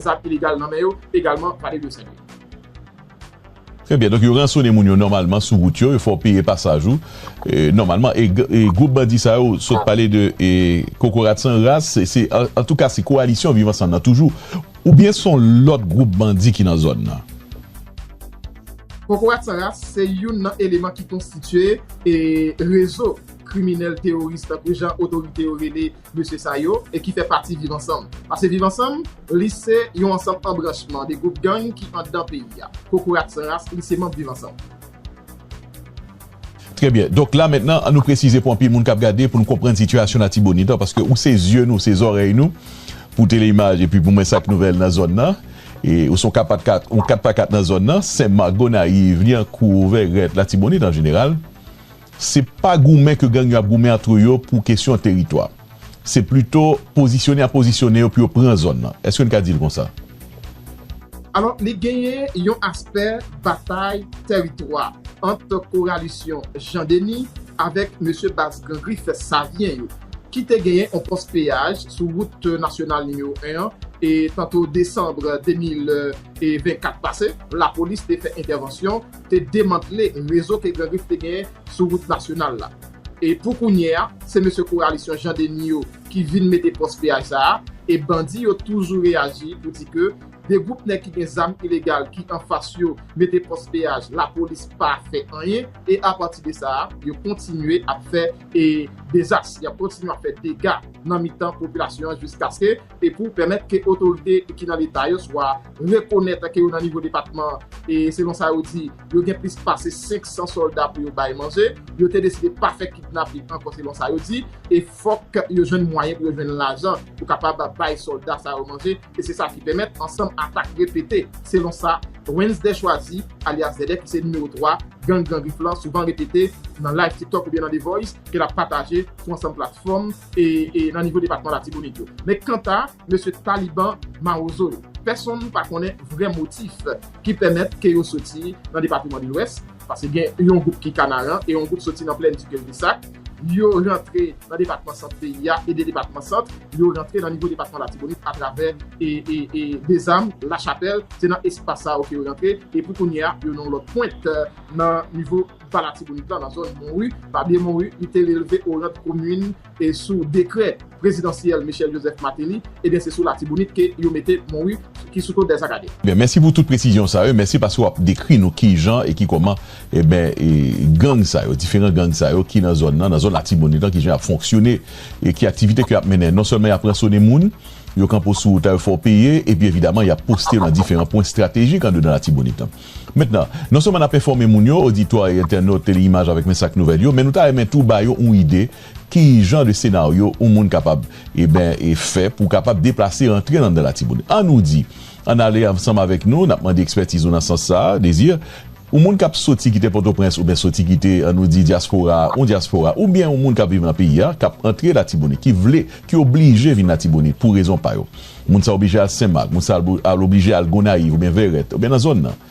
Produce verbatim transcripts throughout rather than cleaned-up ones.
zam ilegal nan men yo, egalman Valerio Saint-Louis. Trè byen. Donk, yo ransonnen moun yo nòmalman sou wout yo, yo fè w peye pasaj ou. E, nòmalman, e, g- e gwoup bandi sa yo, sot pale de e, Kokorat San Ras, se, se, an, antouka, se kowalisyon Viv Ansanm nan toujou. Oubyen se yon lòt gwoup bandi ki nan zòn nan? Kokorat San Ras se youn nan eleman ki konstitye e, rezo kriminèl teworis, tankou jan otorite yo rele mesye sa yo, e ki fè pati Viv Ansanm. Paske Viv Ansanm, li se yon ansanm anbranchman de gwoup gang ki anndan peyi a. Kokorat San Ras, li se manm Viv Ansanm. Trè byen. Donk la mentnan, an nou presize pou anpil moun k ap gade, pou nou konprann sitiyasyon Latibonit an, paske ou se zye nou, se zòrèy nou, pou Teleimaj epi pou Mwen Sak Nouvèl nan zòn nan. E ou se yon kat pa kat, yon kat pa kat nan zòn nan, Senmak, Gonayiv, Lyankou, Vèrèt, Latibonit an jeneral. Se pa goumen ke gang yo ap goumen antre yo pou kesyon teritwa. Se plito pozisyone a pozisyone yo pou yo pran zòn nan. Èske n ka di l konsa? Alò, li genyen yon aspè batay teritwa ant Kowalisyon Jan Deni avèk mesye baz Gran Grif Savyen yo, ki te genyen yon pòs peyaj sou wout nasyonal nimewo en an, e tanto desanm de mil vennkat pase, lapolis te fè entèvansyon, te demantle rezo ke Gran Grif te genyen sou wout nasyonal la. E pou kounye a, se mesye Kowalisyon Jan Deni yo ki vin mete pòs peyaj sa a, e bandi yo toujou reyaji pou di ke de gwoup nèg ki gen zam ilegal ki anfas yo mete pòs peyaj, lapolis pa fè anyen, e apati de sa a, yo kontinye ap fè e dezas, y ap kontinye ap fè dega nan mitan popilasyon an jiskaske e pou pèmèt ke otorite ki nan Leta yo swa rekonèt ke yo nan nivo depatman, e selon sa yo di, yo gen plis pase senk san sòlda pou yo bay manje, yo te deside pa fè kidnaping ankò selon sa yo di, e fòk yo jwenn mwayen pou yo jwenn lajan pou kapab bay sòlda sa yo manje, e se sa ki pèmèt ansanm atak repete, selon sa Wednesday Choisy, alyas Dèdè, ki se nimewo twa gang Gran Grif lan, souvan repete nan live TikTok oubyen nan The Voice, ke l ap pataje sou ansanm platfòm e, e nan nivo depatman Latibonit yo. Men kanta mesye Taliban Mawozo yo, pèsonn pa konnen vrè motif ki pèmèt ke yo soti nan depatman de Lwès, paske gen yon gwoup ki Kanaran e yon gwoup soti nan plèn di Kildisak. Yo rantre nan depatman Sant peyi a, e de depatman Sant, yo rantre nan nivo depatman Latibonit atravè e, e, e Dezam, Lachapèl, se nan espas sa yo ke yo rantre, e pou kounye a, yo nan yon lòt pwent, eh, nan nivo ba Latibonit la, nan zòn Monwi. Pa bliye Monwi, li te releve o ran de komin e sou dekrè prezidansyèl Michel Joseph Martelly, ebyen se sou Latibonit ke yo mete Monwi ki sou Kòt Dèzakadè. Byen, mèsi pou tout presizyon sa yo, mèsi paske w ap dekri nou kijan e ki kòman, ebyen, e, gang sa yo, diferan gang sa yo ki nan zòn nan, nan zòn Latibonit lan, kijan y ap fonksyone e ki aktivite ke y ap mennen. Non sèlman y ap ransonnen moun, yo kanpe w sou wout la, yo fè w peye, epi evidaman, y ap poste w nan diferan pwen estratejik andedan Latibonit lan. Mentnan, non sèlman n ap enfòme moun yo, oditwa e entènot Teleimaj avèk Mwen Sak Nouvèl yo, men nou ta renmen tou ba yo yon ide kijan de senaryo yon moun kapab, e ben, e fè pou kapab deplase rantre nan, nan Latibonit. An nou di, ann ale ansanm avèk nou, n ap mande ekspètiz ou nan sans sa a, Désir, yon moun k ap soti kite Pòtoprens oubyen soti kite, an nou di, dyaspora, yon dyaspora, oubyen yon moun k ap viv nan peyi a, k ap antre Latibonit, ki vle, ki oblije vin Latibonit pou rezon pa yo. Moun sa oblije al Senmak, moun sa al, al oblije al Gonayiv oubyen Vèrèt, oubyen nan zòn nan.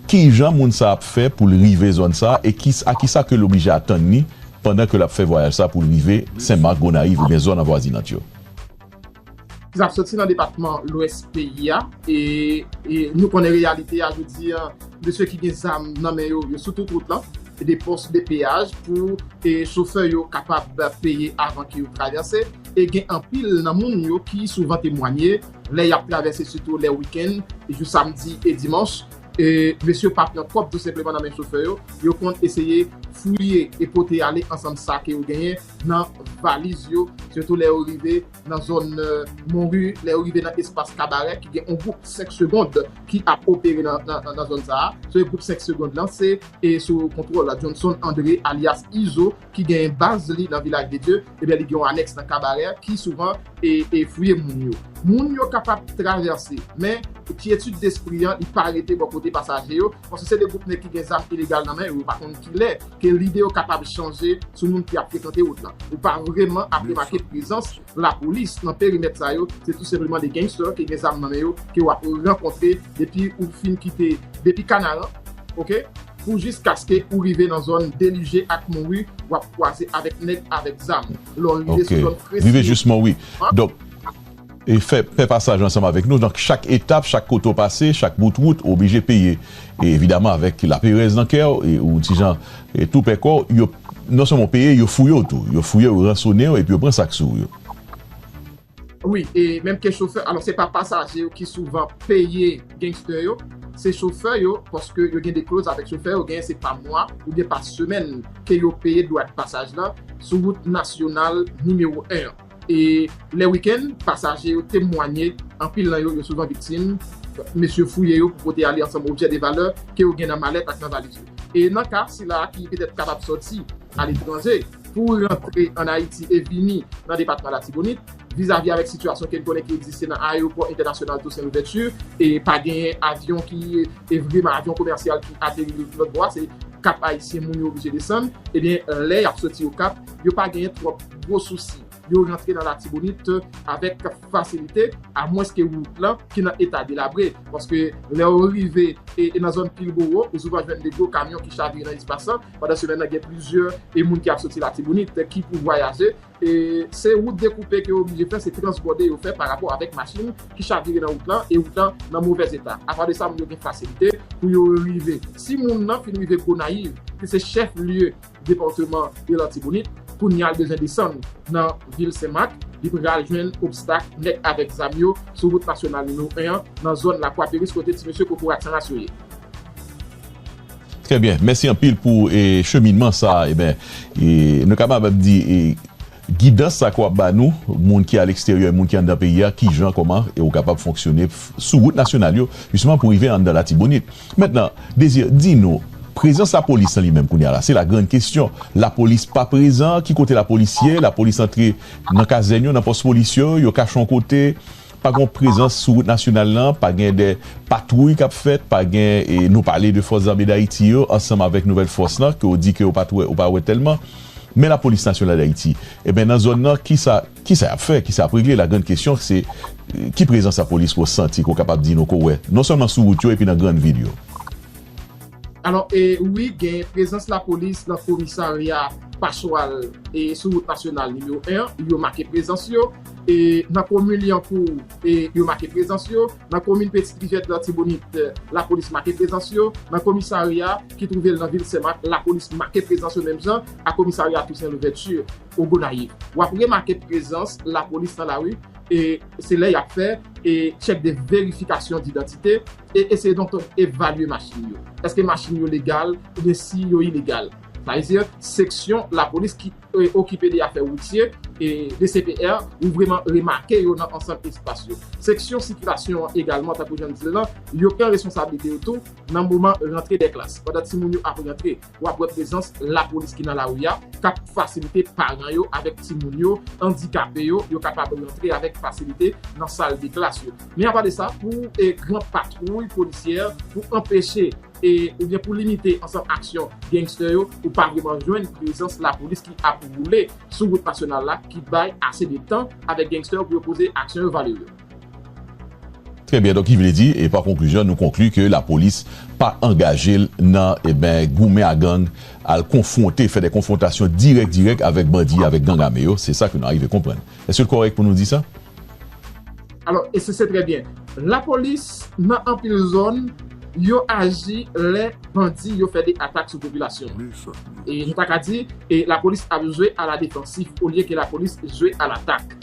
Kijan moun sa ap fè pou l rive zòn sa a, e ki, a kisa ke l oblije atann li pandan ke l ap fè vwayaj sa a pou l rive Senmak, Gonayiv oubyen zòn anvwazinant yo? Ki ap soti nan depatman Lwès peyi a, e, e nou konnen reyalite a jodi a, mesye ki gen zam nan men yo, yo sou tout wout lan, e de pòs de peyaj pou, e, chofè yo kapab peye avan ke yo travèse, e gen anpil nan moun yo ki souvan temwanye, lè y ap travèse, sitou lè wikenn, jou samdi e dimanch, e mesye pa pran kòb tou senpleman nan men chofè yo, yo konn eseye fouye e pote ale ansanm sa ke yo genyen nan valiz yo, sitou lè yo rive nan zòn, eh, Monwi, lè yo rive nan espas Kabarè, ki gen yon gwoup senk segond ki ap opere nan, nan, nan, nan zòn sa a. So, gwoup senk segond lan, se, e, sou kontwòl Johnson André, alyas Izo, ki gen baz li nan Vilaj de Dye, ebyen, li gen yon anèks nan Kabarè ki souvan, e, e, fouye moun yo. Moun yo kapab travèse, men kyetid despri an, li pa rete bò kote pasaje yo, paske se de gwoup nèg ki gen zam ilegal nan men yo, yo pa konn kilè ke lide yo kapab chanje sou moun ki ap frekante wout lan. Ou pa vrèman ap remake prezans lapolis nan perimèt sa yo, se tou senpleman de gangster ki gen zam nan men yo, ke w ap rankontre depi ou fin kite, depi Kanaran, oke? Pou jiskaske ou rive nan zòn Delije ak Monwi, w ap kwaze avèk nèg avèk zam. Lè w rive sou zòn Kresye, rive jis Monwi. Donk, e fè, fè pasaj ansanm avèk nou. Donk, chak etap, chak kote w pase, chak bout wout, ou oblije peye. E evidaman, avèk laperèz nan kè w, e ou ti jan, e tou pè kò w, yo non sèlman peye, yo fouye w tou. Yo fouye w, yo ransone w, epi yo pran sa k sou w yo. Wi, e menm ke chofè, alò se pa pasaje yo ki souvan peye gangstè yo, se chofè yo, paske yo gen de kloz avèk chofè yo, genyen se pa mwa oubyen pa semèn ke yo peye dwat pasaj la sou wout nasyonal nimewo en an. E lè wikenn, pasaje yo temwanye, anpil nan yo, yo souvan viktim, mesye fouye yo pou pote ale ansanm objè de valè ke yo gen nan malèt ak nan valiz yo. E nan ka sila ki petèt kapab sòti aletranje pou rantre ann Ayiti e vini nan depatman Latibonit, vizavi avèk sitiyasyon ke n konnen ki egziste nan ayewopò entènasyonal Toussaint Louverture, e pa genyen avyon ki e vreman avyon komèsyal ki ateri lòt bò a, se Kap Ayisyen moun yo oblije desann, ebyen lè y ap soti Okap, yo pa genyen twòp gwo sousi. Yo rantre nan Latibonit avèk fasilite, amwenske wout lan ki nan eta delabre. Paske lè w rive e, e nan zòn Pilbowo, ou souvan jwenn de gwo kamyon ki chavire nan espas lan. Pandan semèn nan, gen plizyè e moun ki ap soti Latibonit ki pou vwayaje. E se wout dekoupe ke yo oblije fè, se transbòde yo fè pa rapò avèk machin ki chavire nan wout lan, e wout lan nan movèz eta. Apa de sa, moun yo gen fasilite pou yo rive. Si moun nan fin rive Gonayiv, ki se chèf lye depatman de Latibonit, kounye a l bezwen desann nan vil Senmak, li pral jwenn obstak nèg avèk zam yo sou wout nasyonal nimewo en an, nan zòn Lakwa Peris, kote ti mesye kokorat san ras yo ye. Trè byen. Mèsi anpil pou e, cheminman sa a. Eben, e, nou kapab ap di e, gidans sa ke w ap ba nou, moun ki aleksteryè, moun ki anndan peyi a, kijan, kòman e ou kapab fonksyone sou wout nasyonal yo, jisteman pou rive anndan Latibonit. Mentnan, Désir, di nou, prezans lapolis lan li menm kounye a la, se la grann kesyon. Lapolis pa prezan, ki kote lapolis ye? Lapolis antre nan kazèn yo, nan pòs polis yo, yo kache yon kote, pa gen prezans sou wout nasyonal lan, pa gen de patwouy k ap fèt, pa gen, e nou pale de Fòs Zame Dayiti yo, ansanm avèk Nouvèl Fòs lan, ke w di ke w pa t wè, ou pa wè tèlman. Men Lapolis Nasyonal Dayiti, eben, nan zòn nan, kisa, kisa y ap fè, kisa y ap regle? La grann kesyon, se, e, ki prezans lapolis ke w santi, ke w kapab di nou ke w wè, non sèlman sou wout yo, epi nan grann vil yo? Alò, e, wi, gen prezans lapolis nan komisarya Pachwal e sou wout nasyonal nimewo en an, yo make prezans yo. E nan komin Lyankou, e yo make prezans yo. Nan komin Petite Rivière de l'Artibonite, lapolis make prezans yo. Nan komisarya ki twouve l nan vil Senmak, lapolis make prezans yo menm jan ak komisarya Toussaint Louverture o Gonayiv. W ap remake prezans lapolis nan lari, e se lè y ap fè e tchèk de verifikasyon didantite e eseye donk evalye machin yo. Èske machin yo legal oubyen si yo ilegal? Sa vle di, seksyon lapolis ki e, okipe de afè woutye e de C P R, ou vreman remake yo nan ansanm espas yo. Seksyon sikilasyon an egalman, tankou jan n di l lan, yo pran responsablite yo tou nan moman rantre dè klas. Pandan timoun yo ap rantre, w ap wè prezans lapolis ki nan lari a, k ap fasilite paran yo avèk timoun yo, andikape yo, yo kapab rantre avèk fasilite nan sal de klas yo. Men apa de sa, pou e, gran patwouy polisyè, pou anpeche e, oubyen pou limite ansanm aksyon gangstè yo, ou pa vreman jwenn prezans lapolis ki ap woule sou wout nasyonal la, ki bay ase de tan avèk gangstè yo pou yo poze aksyon yo valere. Trè byen, donk ki vle di, e pa konklizyon, nou konkli ke lapolis pa angaje l nan, eben, goumen a gang, al konfwonte, fè de konfwontasyon dirèk, dirèk avèk bandi, avèk gang ame yo. Se sa ke nou arive konprann. Èske l kòrèk pou nou di sa? Alò, e se, se trè byen. Lapolis, nan anpil zòn, yo aji lè bandi yo fè de atak sou popilasyon an. E nou ta ka di, e lapolis ap jwe a la defansif olye ke lapolis jwe a latak.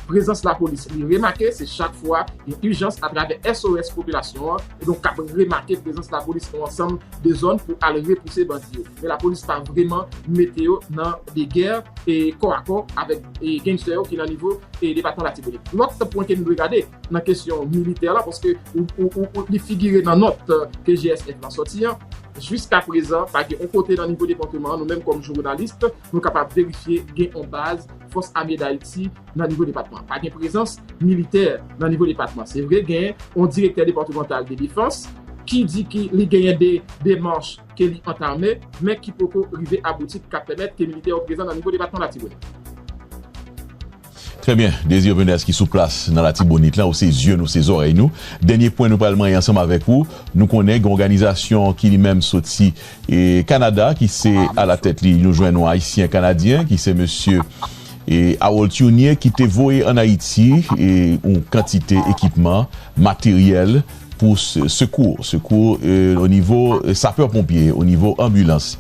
Prezans lapolis, li remake, se chak fwa gen ijans atravè S O S popilasyon an, e donk k ap remake prezans lapolis nan ansanm de zòn pou al repouse bandi yo. Men lapolis pa vreman mete yo nan de gè e kò a kò avèk e gangstè yo ki nan nivo e depatman Latibonit. Lòt pwen ke n dwe gade nan kesyon militè la, paske ou, ou, ou, ou, li figire nan nòt, euh, ke G S F lan sòti an. Jiska prezan, pa gen yon kote nan nivo depatman an, nou menm kòm jounalis, nou kapab verifye gen yon baz Fòs Ame Dayiti nan nivo depatman. Pa gen prezans militè nan nivo depatman. Se vre, gen yon direktè depatmantal de defans ki di ki li genyen de demach ke li antame, men ki poko rive abouti, k ap pèmèt ke militè yo prezan nan nivo depatman Latibonit. Trè byen. Désir Venès ki sou plas nan Latibonit la, ou se zye nou, se zòrèy nou. Dènye pwen nou pral manyen ansanm avèk ou. Nou konnen gen òganizasyon ki li menm soti e Kanada, ki se alatèt li, nou jwenn yon Ayisyen Kanadyen, ki se mesye E Harold Tuinier ki te voye ann Ayiti e yon kantite ekipman, materyèl pou se- sekou, sekou e, o nivo e, sapè ponpye, o nivo anbilans.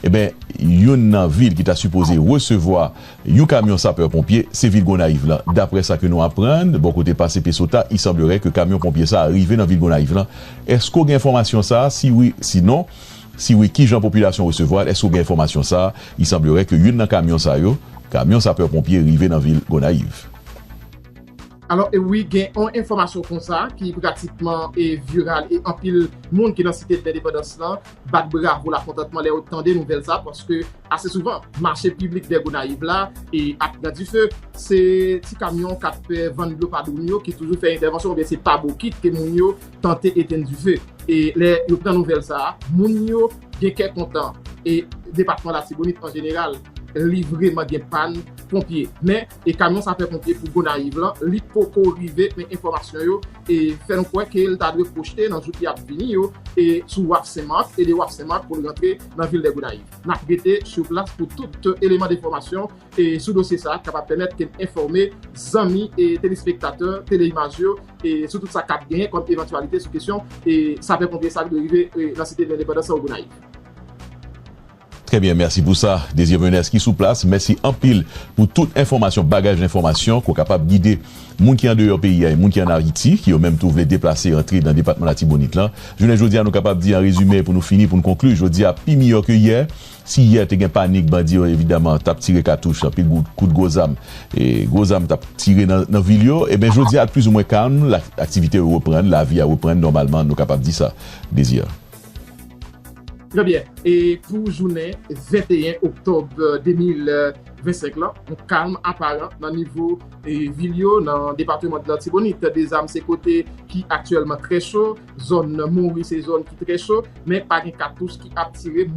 Eben, youn nan vil ki ta sipoze resevwa yon kamyon sapè ponpye, se vil Gonayiv la. Daprè sa ke nou aprann, bò kote pa C P SOTA, il semblerait ke kamyon ponpye sa a rive nan vil Gonayiv la. Èske w gen enfòmasyon sa a? Si wi, sinon, si wi, kijan popilasyon resevwa l? Èske w gen enfòmasyon sa a? Il semblerait ke youn nan kamyon sa yo, kamyon sapè ponpye rive nan vil Gonayiv. Alò, e wi, gen yon enfòmasyon konsa ki pratikman e viral e anpil moun ki nan Site de Lendepandans lan bat bravo lakontantman lè yo tande nouvèl sa, paske ase souvan, mache piblik dè Gonayiv la e ap pran dife. Se ti kamyon k ap vann dlo pa dwonn yo ki toujou fè entèvansyon, oubyen se pa bokit ke moun yo tante etenn dife. E lè yo pran nouvèl sa a, moun yo gen kè kontan. E depatman Latibonit an jeneral, li vrèman gen pàn ponpye. Men, e kamyon sapè ponpye pou Gonayiv lan, li poko rive, men enfòmasyon yo e fè nou kwè ke l ta dwe pwochte nan jou ki ap vini yo e sou Waf Senmak, e de Waf Senmak pou l rantre nan vil dè Gonayiv. N ap rete sou plas pou tout eleman denfòmasyon e sou dosye sa a ki kapab pèmèt ke n enfòme zanmi e telespektatè Teleimaj yo e sou tout sa k ap genyen kòm evantyalite sou kesyon e sapè ponpye sa ki dwe rive e nan Site de Lendepandans an Gonayiv. Trè byen, mèsi pou sa. Désir Venès ki sou plas, mèsi anpil pou tout enfòmasyon, bagaj enfòmasyon ke w kapab gide moun ki andeyò peyi a e moun ki ann Ayiti, ki yo menm tou vle deplase antre nan depatman Latibonit lan. Jounen jodi a, nou kapab di an rezime, pou nou fini, pou n konkli, jodi a pi miyò ke yè. Si yè te gen panik, bandi yo evidaman t ap tire katouch, anpil gwo- kout gwo zam, e gwo zam t ap tire nan, nan vil yo, eben jodi a plizoumwen kalm, la- aktivite yo reprann, lavi a reprann nòmalman, nou kapab di sa, Désir. Trè byen. E pou jounen venteyen oktòb de mil vennsenk lan, yon kalm aparan nan nivo e, vil yo nan depatman de Latibonit. De zam se kote ki aktyèlman trè cho, zòn Monwi se zòn ki trè cho, men pa gen katouch ki ap tire.